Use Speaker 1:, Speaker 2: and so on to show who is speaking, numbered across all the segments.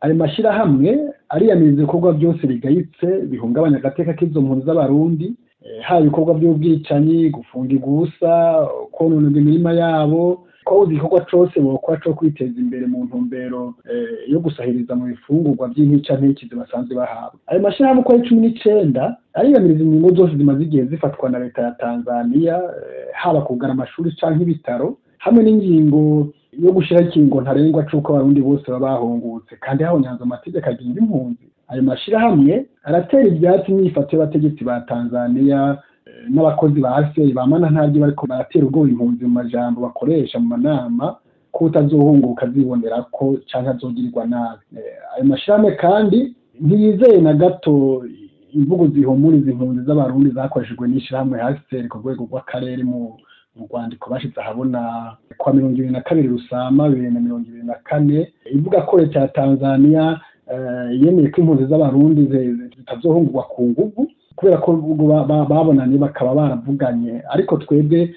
Speaker 1: Ayo mashyirahamwe ariyamiriza ibikorwa byose bigayitse bihungabanya agateka k'izo mpunzi z'Abarundi, haba ibikorwa by'ubwicanyi, gufungirwa ubusa, kononera imirima yabo, ko igikorwa cose bokora co kwiteza imbere mu ntumbero yo gusahiriza mu bifungurwa by'intica ntikize basanzwe bahabwa. Ayo mashyirahamwe uko ari 19 ariyamiriza ingingo zose zimaze igihe zifatwa na leta ya Tanzania, haba kugara amashuri canke ibitaro, hamwe n'ingingo yo gushiraho ikiringo ntarengwa c'uko Abarundi bose baba bahungutse kandi hahonyanzwe amategeko agenga impunzi. Ayo mashyirahamwe aratera ivyatsi inyifato y'abategetsi ba Tanzania n'abakozi ba ASEI bamana ntaryo bariko baratera ubwoba impunzi mu majambo bakoresha mu manama ko utazohunguka azibonera ko canke azogirirwa nabi. Ayo mashyirahamwe kandi ntiyizeye na gato imvugo zihumuriza impunzi z'Abarundi zakoreshejwe n'ishirahamwe HCR ku rwego rw'akarere mu rwandiko bashize ahabona kwa 22 Rusama 2024, ivuga ko leta ya Tanzania yemeye ko impunzi z'Abarundi zitazohungurwa ku nguvu kubera ko babonanye bakaba baravuganye, ariko twebwe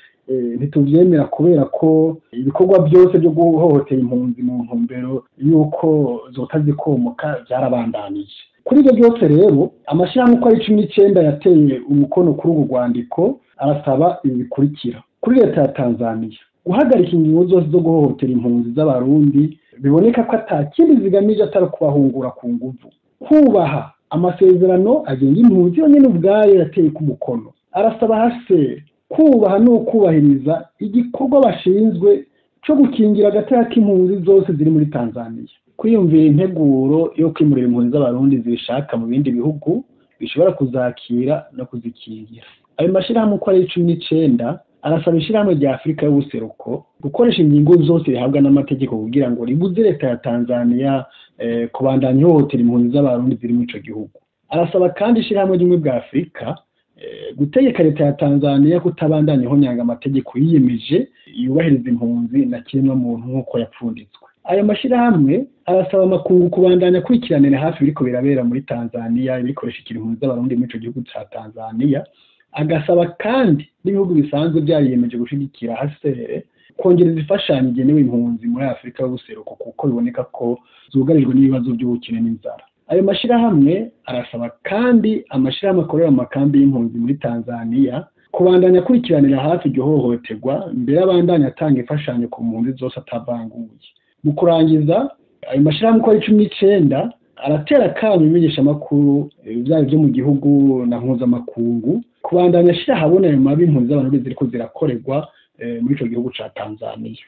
Speaker 1: ntituvyemera kubera ko ibikorwa byose byo guhohotera impunzi mu ntumbero y'uko zotazikomoka byarabandanije. Kuri ibyo byose rero, amashyirahamwe uko ari 19 yateye umukono kuri urwo rwandiko arasaba ibi bikurikira: kuri leta ya Tanzania guhagarika ingingo zose zo guhohotera impunzi z'Abarundi biboneka ko ata kindi zigamije atari kubahungura ku nguvu, kubaha amasezerano agenga impunzi yonyene ubwayo yateye ku mukono. Arasaba hase kubaha no kubahiriza igikorwa bashinzwe cyo gukingira agateka k'impunzi zose ziri muri Tanzania, kwiyumvira integuro yo kwimurira impunzi z'Abarundi zishaka mu bindi bihugu bishobora kuzakira no kuzikingira. Ayo mashyirahamwe uko ari 19 arasaba ishirahamwe rya Afurika y'ubuseruko gukoresha ingingo zose rihabwa n'amategeko kugira ngo ribuze leta ya Tanzania kubandanya ihohotera impunzi z'Abarundi ziri muri ico gihugu. Arasaba kandi ishirahamwe ry'ubumwe bwa Afurika gutegeka leta ya Tanzania kutabandanya ihonyanga amategeko yiyemeje yubahiriza impunzi na kiremwa muntu nk'uko yapfunditswe. Ayo mashyirahamwe arasaba amakungu kubandanya akurikiranira hafi ibiriko birabera muri Tanzania, ibikoresha impunzi z'Abarundi muri ico gihugu ca Tanzania. Agasaba kandi n'ibihugu bisanzwe byariyemeje gushigikira HCR kongereza imfashanyo igenewe impunzi muri Afurika y'ubuseruko kuko biboneka ko zugarijwe n'ibibazo by'ubukene n'inzara. Ayo mashyirahamwe arasaba kandi amashirahamwe akorera mu makambi y'impunzi muri Tanzania kubandanya akurikiranira hafi iryo hohoterwa, mbere abandanya atanga imfashanyo ku mpunzi zose atavanguye. Mu kurangiza, ayo mashyirahamwe uko ari 19 aratera akamo ibimenyeshamakuru byaba ibyo mu gihugu na mpuzamakungu kubandanya ashira ahabona ayo mabi impunzi z'Abarundi ziriko zirakorerwa muri ico gihugu ca Tanzania.